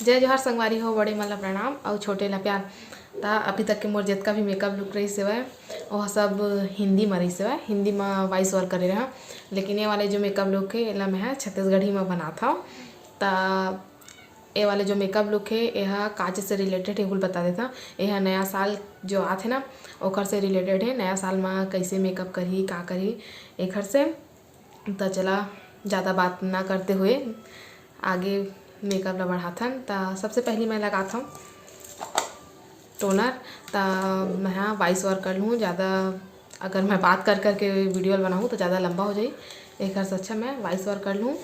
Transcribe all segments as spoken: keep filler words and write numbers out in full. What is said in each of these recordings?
जय जोहार संगवारी हो, बड़े मन ला प्रणाम अउ छोटे ला प्यार। त अभी तक के मोर जतका भी मेकअप लुक रहिस हवय, ओह सब हिंदी म रहिस हवय, हिंदी म वॉइस ओवर करे रहंव। लेकिन ये वाले जो मेकअप लुक हे, एला मैं ह छत्तीसगढ़ी म बनात हव। त ये वाले जो मेकअप लुक हे, एहा काज से रिलेटेड हे, कुल बता देथव। एहा नया साल जो आथे ना, ओखर से रिलेटेड हे। नया साल म कइसे मेकअप करही, का करही, एखर से। त चला, ज़्यादा बात ना करते हुए आगे मेकअप ला बढ़ाथन। त सबसे पहली मैं लगात हव टोनर। त मैं ह वॉइस ओवर कर लूँ, ज़्यादा अगर मैं बात कर करके वीडियो बनाऊँ तो ज़्यादा लंबा हो जाही, एकर से अच्छा मैं वॉइस ओवर कर लूँ।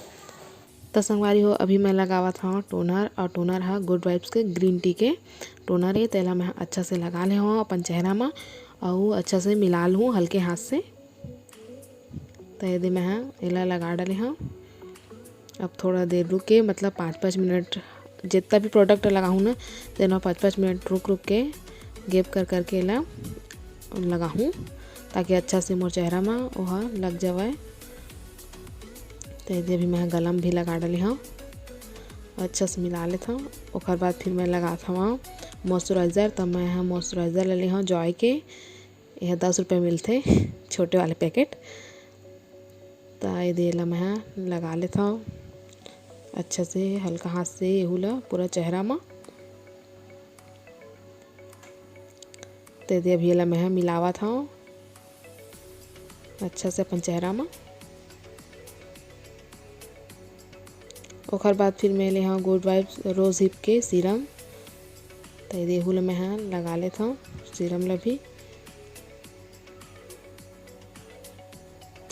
त संगवारी हो, अभी मैं लगावत हव टोनर, और टोनर ह गुड वाइब्स के ग्रीन टी के टोनर हे। तेला मैं ह अच्छा से लगा ले हव अपन चेहरा म, अउ अच्छा से मिला लूँ हल्के हाथ से। त ये दे मैं ह एला लगा डाले हव। अब थोड़ा देर रुक के, मतलब पाँच पाँच मिनट, जितना भी प्रोडक्ट लगाहूँ ना, तेन म पाँच पाँच मिनट रुक रुक के, गैप कर करके एला लगाहूँ, ताकि अच्छा से मोर चेहरा म ओहा लग जावय। त ये दे अभी मैं ह गला म भी लगा डाले हव, अच्छा से मिला लेथव। ओकर बाद फिर मैं लगात हव मॉइस्चराइजर। त मैं ह मॉइस्चराइजर ले ले हव जॉय के, एह दस रुपये मिलथे छोटे वाले पैकेट। त ये दे ला मैं ह लगा लेथव अच्छा से, हल्का हाथ से एहू ला पूरा चेहरा म। त ये दे अभी एला मैं ह मिलावत हव अच्छा से अपन चेहरा म। ओकर बाद फिर मैं ले हव गुड वाइब्स रोज हिप के सीरम। त ये दे एहू ला मैं ह लगा लेथव सीरम ला भी।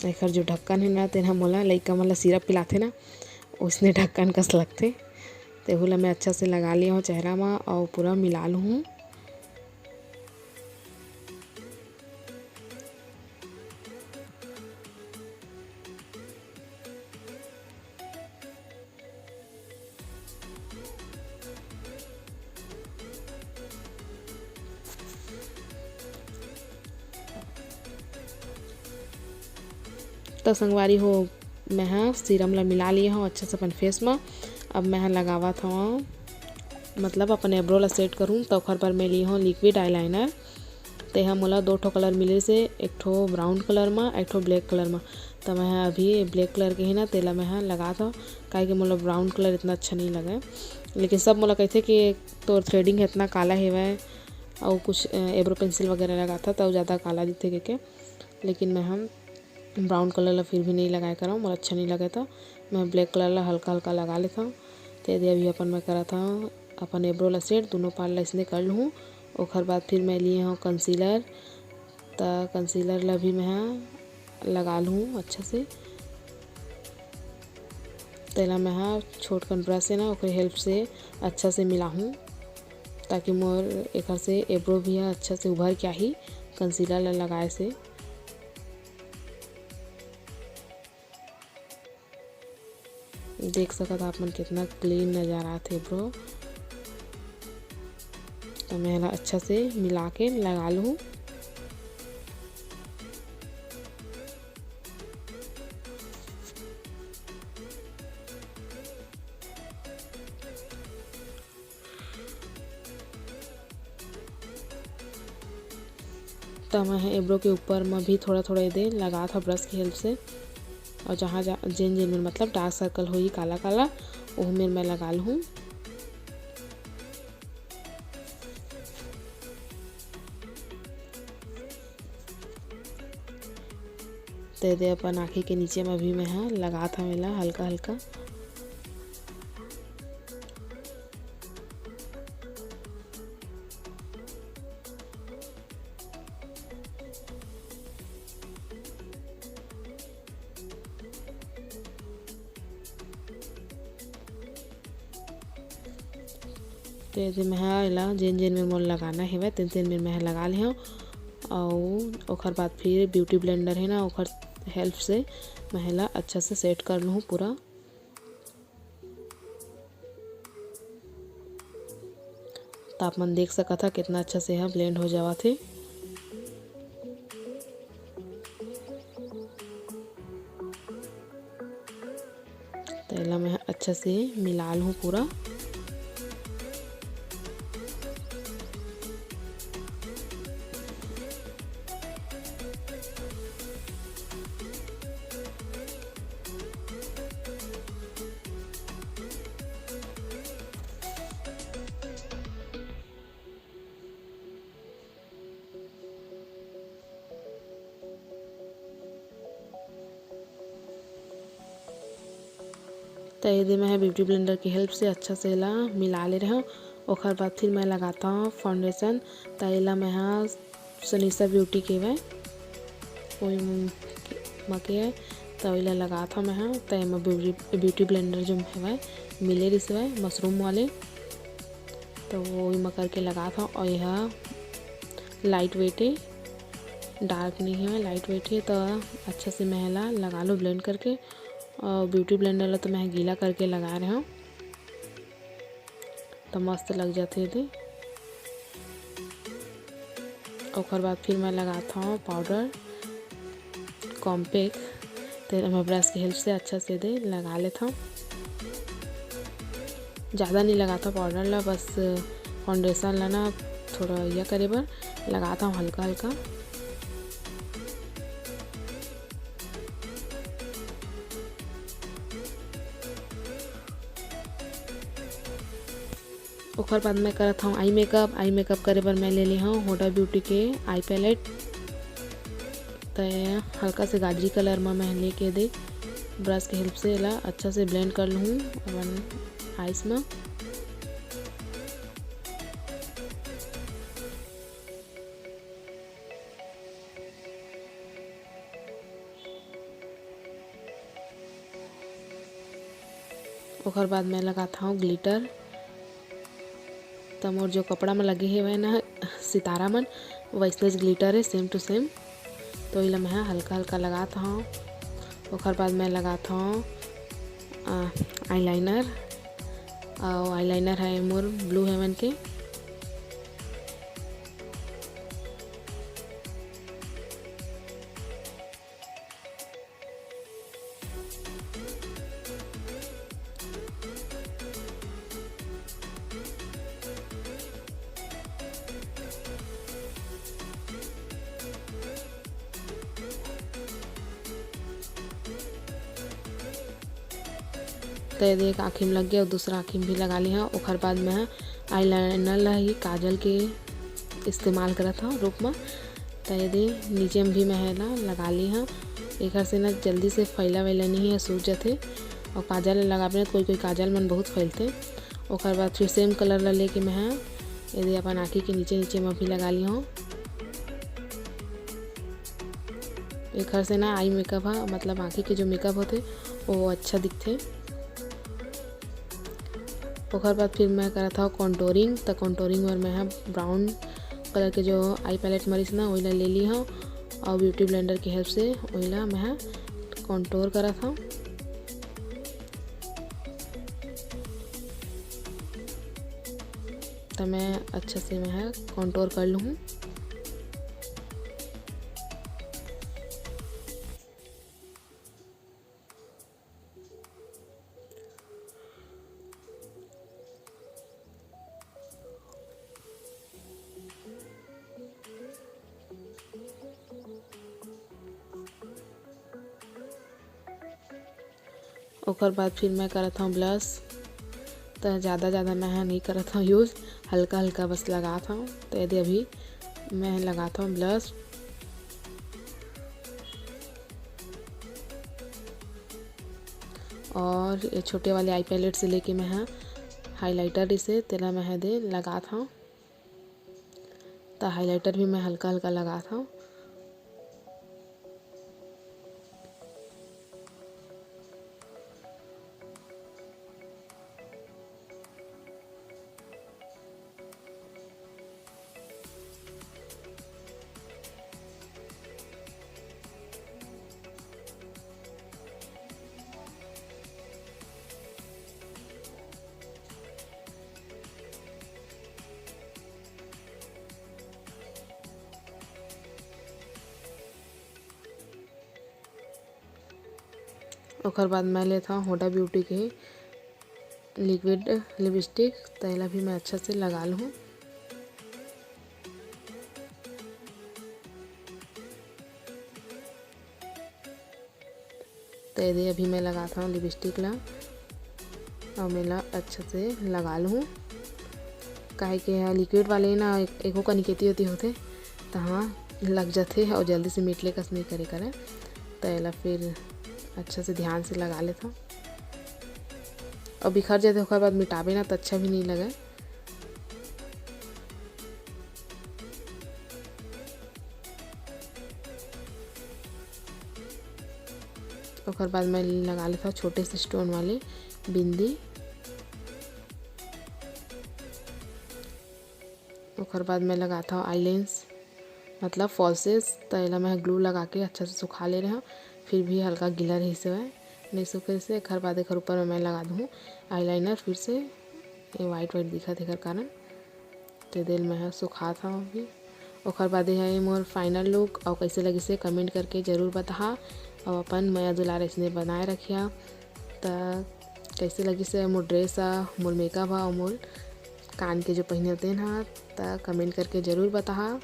एखर जो ढक्कन हे ना, तेन ह मोला लइका मन ला सिरप पिलाथे ना, ओइसने ढक्कन कस लगथे। तेहू ला मैं अच्छा से लगा ले हव चेहरा म, अउ पूरा मिला लूहूँ। त संगवारी हो, मैं ह सीरम ला मिला लिए हव अच्छा से अपन फेस म। अब मैं ह लगावत हव, मतलब अपन एब्रो ला सेट करूँ, त ओखर बर मैं लिए हव लिक्विड आईलाइनर। तेहा मोला दो ठो कलर मिलिस हे, एक ठो ब्राउन कलर म, एक ठो ब्लैक कलर म। त मैं ह अभी ब्लैक कलर के हे ना, तेला मैं ह लगात हव, काहे कि मोला ब्राउन कलर इतना अच्छा नइ लगय। लेकिन सब मोला कहिथे कि तोर थ्रेडिंग ह इतना काला हेवय, अउ कुछ, अ, एब्रो पेंसिल वगैरह लगाथव, त अउ ज़्यादा काला दिखथे कहिके। लेकिन मैं ह ब्राउन कलर ला फिर भी नइ लगाए करंव, मोला अच्छा नइ लगय, त मैं ब्लैक कलर ला हल्का हल्का लगा लेथंव। त ये दे अभी अपन मैं करत हंव अपन एब्रो ला सेट, दूनों पार ला अइसने कर लूहूँ। ओखर बाद फिर मैं लिए हंव कंसीलर, त कंसीलर ला भी मैं ह लगा लूहूँ अच्छा से। तेला मैं ह छोटकन ब्रश से ना, ओकरे हेल्प से अच्छा से मिलाहूँ, ताकि मोर एकर से एब्रो भी ह अच्छा से उभर के आही कंसीलर ला लगाए से। देख सकत आप मन कितना क्लीन नजर आत हे ब्रो। तो मैं एला अच्छा से मिला के लगा लूँ। त मैं ह एब्रो के ऊपर म भी थोड़ा-थोड़ा एदे लगात हव ब्रश के हेल्प से, अउ जहाँ, जहाँ, जेन, जेन मेर मतलब डार्क सर्कल होही काला, काला, ओहू मेर मैं लगा लूहूँ। त एदे अपन आँखी के नीचे म भी मैं ह लगात हव एला हल्का, हल्का। त एदे मैं ह एला जेन, जेन मेर मोर लगाना हेवय, तेन, तेन मेर मैं ह लगा लेहंव। अउ ओखर बाद फिर ब्यूटी ब्लेंडर हे ना, ओखर हेल्प से मैं एला अच्छा से सेट कर लूहूँ पूरा। त आप मन देख सकत ह, कितना अच्छा से ह ब्लेंड हो जावत हे। त एला मैं ह अच्छा से मिला लूँ पूरा। त एदे मैं ह ब्यूटी ब्लेंडर के हेल्प से अच्छा से एला मिला ले रहेंव। ओखर बाद फिर मैं लगाथंव फाउंडेशन। त एला मैं ह सनीसा ब्यूटी के हवय, ओही म के हवय, त ओला लगाथंव मैं ह। त एमा ब्यूटी, ब्यूटी ब्लेंडर जो हवय, मिले रिहिस हवय मशरूम वाले, त ओही म करके लगाथंव। अउ एहा लाइट वेट ए, डार्क नइ हवय, लाइट वेट हे। त अच्छा से मैं एला लगा लूँ ब्लेंड करके। अउ ब्यूटी ब्लेंडर ला तो मैं गीला करके लगा रहेंव, त मस्त लग जाथे एदे। ओकर बाद फिर मैं लगाथंव पाउडर कॉम्पैक्ट, तेला मैं ब्रश के हेल्प से अच्छा से एदे लगा लेथंव। ज़्यादा नइ लगाथंव पाउडर ला, बस फाउंडेशन ला ना थोड़ा ये करे बर लगाथंव हल्का हल्का। ओकर बाद मैं करत हंव आई मेकअप। आई मेकअप करे बर मैं ले ले हंव हुडा ब्यूटी के आई पैलेट। त हल्का से गाजरी कलर म मैं लेके एदे ब्रश के हेल्प से एला अच्छा से ब्लेंड कर लूँ अपन आइज म। ओकर बाद मैं लगात हंव ग्लिटर। त मोर जो कपड़ा म लगे हेवय ना सितारा मन, वैसनेच ग्लिटर हे, same to same। तो एला मैं ह हल्का हल्का लगात हंव। ओकर बाद मैं लगात हंव, अ, eyeliner। अउ eyeliner हे मोर ब्लू हेवन के। त ये देख, आँखी में लग गया, दूसरा आँखी में भी लगा ली हूँ। ओखर बाद मैं eyeliner ला ही काजल के इस्तेमाल करत हूँ रूप में। त ये दे, नीचे में भी मैं ह ना लगा ली हूँ। एकर से ना जल्दी से फैला वैला नहीं है, सूज जाथे। और काजल ला लगाबे ना, कोई कोई काजल मन बहुत फैलथे। ओकर बाद फिर same colour ला लेके मैं ह ये दे अपन आँखी के नीचे नीचे में भी लगा ली हूँ। एखर से ना eye makeup ह, मतलब आँखी के जो makeup होथे, वो अच्छा दिखथे। ओखर बाद फिर मैं करत हव contouring। त contouring बर मैं ह brown colour के जो eye palette मरिस ना, ओइला ले ली हव और beauty blender के help से ओइला मैं ह contour करत हव। त मैं अच्छा से मैं ह contour कर लूँ। ओकर बाद फिर मैं करत हव blush। त ज़्यादा ज़्यादा मैं ह नइ करत हव use, हल्का हल्का बस लगात हव। त ये दे अभी मैं लगात हव blush। और ये छोटे वाले eye palette से लेके मैं ह highlighter इसे तेला मैं ह दे लगात हव। त highlighter भी मैं हल्का हल्का लगात हव। ओकर बाद मैं लेत हव Huda Beauty के liquid lipstick, त एला भी मैं अच्छा से लगा लूँ। त ये दे अभी मैं लगात हव lipstick ला, अउ मैं ला अच्छा से लगा लूँ, काहे कि ये liquid वाले ना एक, एको कनी केती ओती होथे, त हाँ लग जाथे अउ जल्दी से मिटले कस नइ करे करे। त एला फिर अच्छा से ध्यान से लगा लेथव। अउ बिखर जाथे, ओकर बाद मिटाबे ना त अच्छा भी नहीं लगे। ओकर बाद मैं लगा लेथव छोटे से stone वाले बिंदी। ओकर बाद मैं लगाथव eyelens, मतलब falsies। त एला मैं glue लगा के अच्छा से सुखा ले रहेंव, फिर भी हल्का गीला रहिस हवय, नहीं सूखे से। एकर बाद एकर ऊपर में मैं लगा दूँ eyeliner फिर से। ये white white दिखत हे एकर कारण। ते दे ल मैं ह सुखात हव अभी। ओकर बाद ये हे मोर final look, अउ कैसे लगिस हे comment करके जरूर बताहा, अउ अपन मया दुलार अइसने बनाए रखिहा। त कैसे लगिस हे मोर dress ह, मोर makeup ह, अउ मोर कान के जो पहिने तेन ह, त comment करके जरूर बताहा।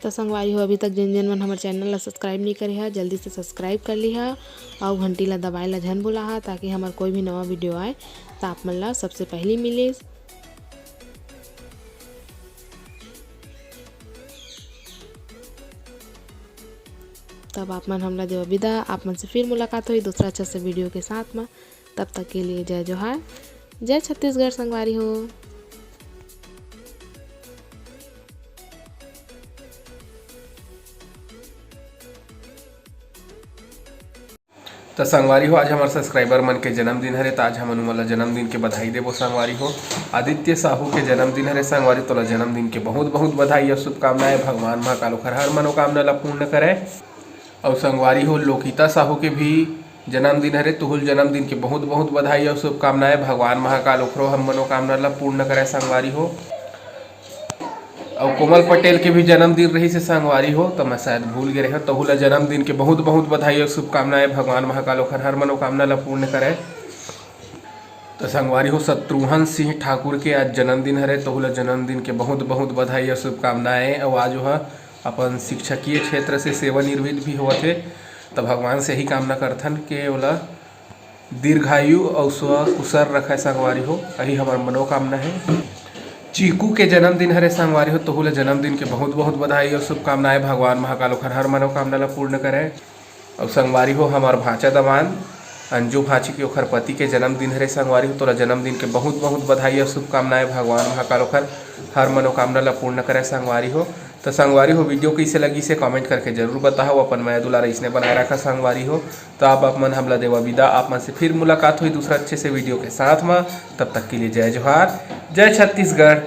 त संगवारी हो, अभी तक जेन जेन मन हमर channel ला subscribe नहीं करे हा, जल्दी से subscribe कर लिहा, अउ घंटी ला दबाए ला झन भुलाहा, ताकि हमर कोई भी नवा video आए त आप मन ला सबसे पहली मिले। तब आप मन हमला देवा विदा। आप मन से फिर मुलाकात होही दूसरा अच्छा से video के साथ में। तब तक के लिए जय जोहार, जय छत्तीसगढ़ संगवारी हो। त संगवारी हो, आज हमर subscriber मन के जन्मदिन हरे, त आज हमन उमन ला जन्मदिन के बधाई देबो संगवारी हो। आदित्य साहू के जन्मदिन हरे संगवारी, तोला जन्मदिन के बहुत बहुत बधाई अउ शुभकामनाएं। भगवान महाकाल ओखर हर मनोकामना ला पूर्ण करे। अउ संगवारी हो, लोकिता साहू के भी जन्मदिन हरे, तुहुल जन्मदिन के बहुत बहुत बधाई अउ शुभकामनाएं। भगवान महाकाल ओखरो हम मनोकामना ला पूर्ण करे संगवारी हो। अउ कोमल पटेल के भी जन्मदिन रहिस हे संगवारी हो, त मैं शायद भूल गे रहेंव। तहू ला जन्मदिन के बहुत बहुत बधाई अउ शुभकामनाएं। भगवान महाकाल ओखर हर मनोकामना ला पूर्ण करे। त संगवारी हो, शत्रुघ्न सिंह ठाकुर के आज जन्मदिन हरे, तहू ला जन्मदिन के बहुत बहुत बधाई अउ शुभकामनाएं। अउ आज ओह अपन शिक्षकीय क्षेत्र से सेवानिवृत्त भी होवत हे, त भगवान से यही कामना करथन के ओला दीर्घायु अउ स्वकुशल रखे संगवारी हो, यही हमर मनोकामना हे। चीकू के जन्मदिन हरे संगवारी हो, तहू ला जन्मदिन के बहुत बहुत बधाई अउ शुभकामनाएं। भगवान महाकाल ओखर हर मनोकामना ला पूर्ण करे। अउ संगवारी हो, हमर भांचा दमान अंजू भांची के ओखर पति के जन्मदिन हरे संगवारी हो, तोला जन्मदिन के बहुत बहुत बधाई अउ शुभकामनाएं। भगवान महाकाल ओखर हर मनोकामना ला पूर्ण करे संगवारी हो। त संगवारी हो, video कइसे लगिस हे comment करके जरूर बताहव। अपन मया दुलार अइसने बनाए रखा संगवारी हो। त अब आप मन हमला देवा विदा, आप मन से फिर मुलाकात होही दूसरा अच्छे से video के साथ म। तब तक के लिए जय जोहार, जय छत्तीसगढ़।